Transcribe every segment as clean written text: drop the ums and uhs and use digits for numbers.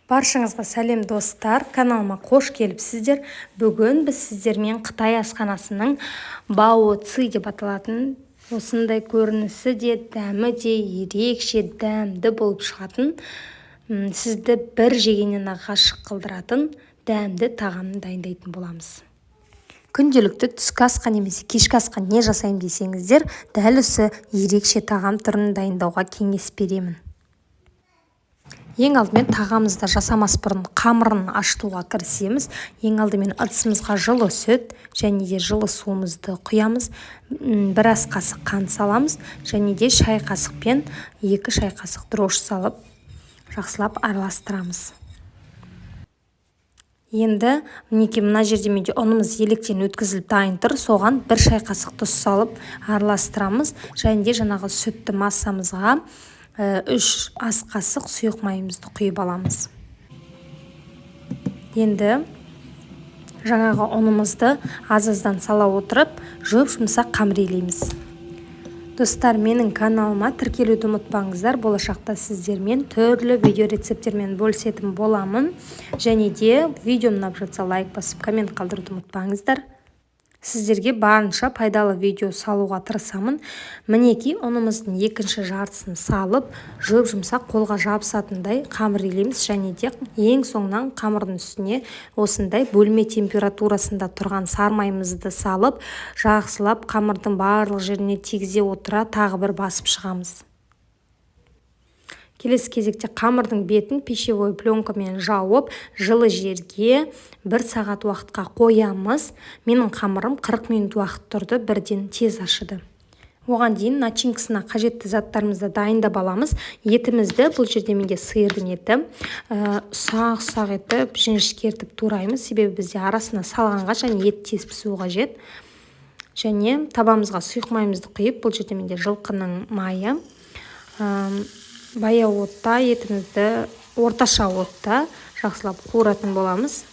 Баршаңызға сәлем, достар! Каналыма қош келіпсіздер! Бүгін біз сіздермен Қытай асханасының баоцзы деп аталатын, осындай көрінісі де, дәмі де ерекше дәмді болып шығатын, сізді бір жегеннен ғашық қылдыратын дәмді тағамын дайындайтын боламыз. Күнделікті түскі асқа немесе кешкі асқа не жасаймын десеңіздер, дәл осы ерекше тағам түрін дайындауға кеңес беремін. Ең алдымен тағамымызды жасамас бұрын қамырын ашытуға кірісеміз. Ең алдымен ыдысымызға жылы сүт және де жылы суымызды құямыз. Бір ас қасық қант саламыз және де шай қасықпен 2 шай қасық дрожж салып, жақсылап араластырамыз. Енді мінекей, мына жерде менде ұнымыз електен өткізіліп дайын тұр. Соған 1 шай қасық тұз салып араластырамыз және де жаңағы сүтті массамызға 3 ас қасық сұйық майымызды құйып аламыз. Енді жаңағы ұнымызды аз-аздан сала отырып, жұп-жұмсақ қамыр илейміз. Достар, менің каналыма тіркелуді ұмытпаңыздар. Болашақта сіздермен түрлі видео рецепттермен бөлісетін боламын. Және де видео ұнап жатса, лайк басып, коммент қалдыруды ұмытпаңыздар. Сіздерге барынша пайдалы видео салуға тырысамын. Мінекей, ұнымыздың екінші жартысын салып, жұп-жұмсақ, қолға жабысатындай қамыр илейміз. Және де ең соңынан қамырдың үстіне осындай бөлме температурасында тұрған сармайымызды салып, жақсылап қамырдың барлық жеріне тигізе отыра тағы бір басып шығамыз. Келесі кезекте қамырдың бетін пищевой пленкамен жауып, жылы жерге 1 сағат уақытқа қоямыз. Менің қамырым 40 минут уақыт тұрды, бірден тез ашыды. Оған дейін начинкасына қажетті заттарымызды дайындап аламыз. Етімізді, бұл жерде менде сиырдың еті, ұсақ-ұсақ етіп, жіңішкертіп тураймыз, себебі бізде арасына салғанға және ет тез пісу қажет. Және табамызға сұйық майымызды құйып, бұл жерде менде жылқының майы, баяу отта етімізді орташа отта жақсылап қуыратын боламыз.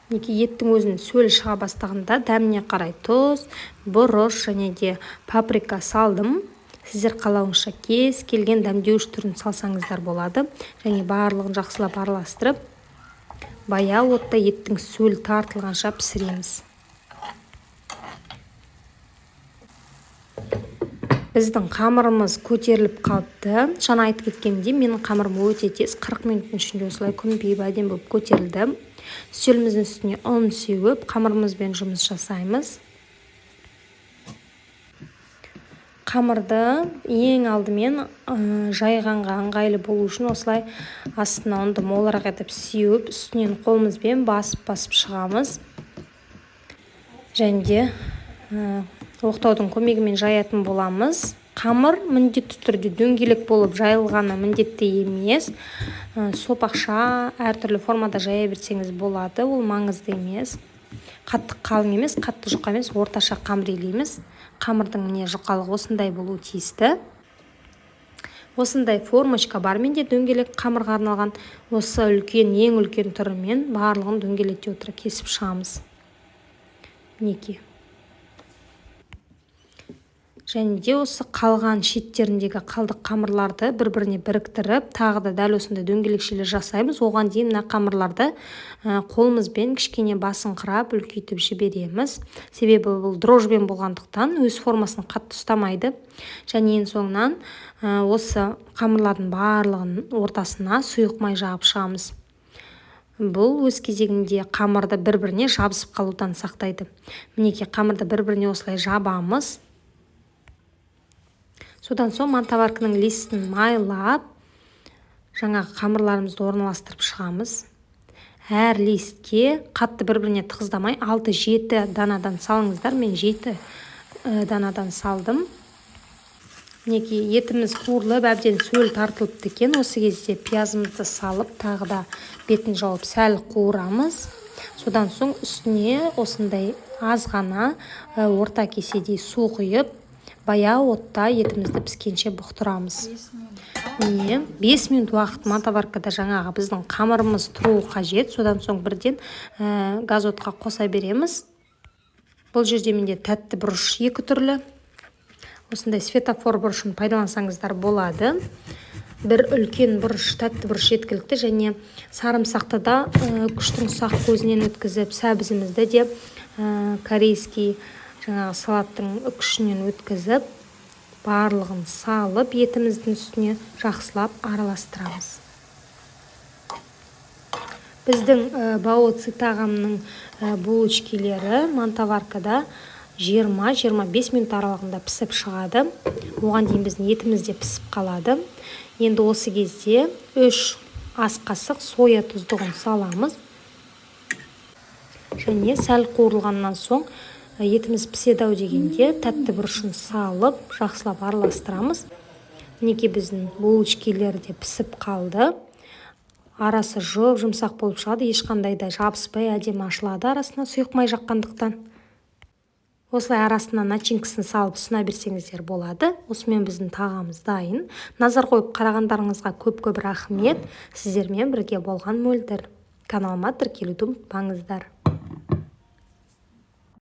Мінекей, еттің өзінің сөлі шыға бастағанда дәміне қарай тұз, бұрыш және де паприка салдым. Сіздер қалауыңызша кез келген дәмдеуіш түрін салсаңыздар болады. Және барлығын жақсылап араластырып, баяу отта еттің сөлі тартылғанша пісіреміз. Біздің қамырымыз көтеріліп қалыпты. Жаңа айтып кеткенімдей, менің қамырым өте тез, 40 минуттың ішінде осылай күмпиіп әдемі болып көтерілді. Үстеліміздің үстіне ұн сеуіп, қамырымызбен жұмыс жасаймыз. Қамырды ең алдымен жайғанға ыңғайлы болу үшін осылай астына ұнды молырақ етіп сеуіп, үстінен қолымызбен басып-басып шығамыз. Және де оқтаудың көмегімен жаятын боламыз. Қамыр міндетті түрде дөңгелек болып жайылғаны міндетті емес. Сопақша, әртүрлі формада жая берсеңіз болады, ол маңызды емес. Қатты қалың емес, қатты жұқа емес, орташа қамыр илейміз. Қамырдың міне жұқалығы осындай болуы тиісті. Осындай формочка бар менде дөңгелек қамырға арналған. Осы үлкен, ең үлкен түрімен барлығын дөңгелете отыра кесіп шығамыз. Мінекей. Және де осы қалған шеттеріндегі қалдық қамырларды бір-біріне біріктіріп, тағы да дәл осындай дөңгелекшелер жасаймыз. Оған дейін мына қамырларды қолымызбен кішкене басыңқырап үлкейтіп жібереміз. Себебі бұл дрожжбен болғандықтан өз формасын қатты ұстамайды. Және ең соңынан осы қамырлардың барлығын ортасына сұйық май жағып шығамыз. Бұл өз кезегінде қамырды бір-біріне жабысып қалудан сақтайды. Мінекей, қамырды бір-біріне осылай жабамыз. Содан соң мантоварканың листін майлап, жаңағы қамырларымызды орналастырып шығамыз. Әр листке қатты бір-біріне тығыздамай 6-7 данадан салыңыздар. Мен 7 данадан салдым. Мінекей, етіміз қуырылып, әбден сөл тартылыпты екен. Осы кезде пиязымызды салып, тағы да бетін жауып сәл қуырамыз. Содан соң үстіне осындай аз ғана орта кеседей су құйып, баяу отта етімізді піскенше бұқтырамыз. Міне, 5 минут уақыт мантоваркада жаңағы біздің қамырымыз тұруы қажет. Содан соң бірден газ отқа қоса береміз. Бұл жерде менде тәтті бұрыш 2 түрлі. Осындай светофор бұрышын пайдалансаңыздар болады. Бір үлкен бұрыш, тәтті бұрыш жеткілікті. Және сарымсақты да күштің ұсақ көзінен өткізіп, сәбізімізді де корейский жаңағы салаттың күшінен өткізіп, барлығын салып, етіміздің үстіне жақсылап араластырамыз. Біздің баоци тағамның булочкилері мантоваркада 20-25 минут аралығында пісіп шығады. Оған дейін біздің етіміз де пісіп қалады. Енді осы кезде 3 ас қасық соя тұздығын саламыз және сәл қуырылғаннан соң, етіміз піседі ау дегенде, тәтті бұрышын салып, жақсылап араластырамыз. Мінекей, біздің булочкилер де пісіп қалды. Арасы жұп жұмсақ болып шығады, ешқандай да жабыспай, әдемі ашылады арасына сұйық май жаққандықтан. Осылай арасына начинкасын салып ұсына берсеңіздер болады. Осымен біздің тағамымыз дайын. Назар қойып қарағандарыңызға көп көп рахмет. Сіздермен бірге болған Мөлдір. Каналыма тіркелуді ұмытпаңыздар.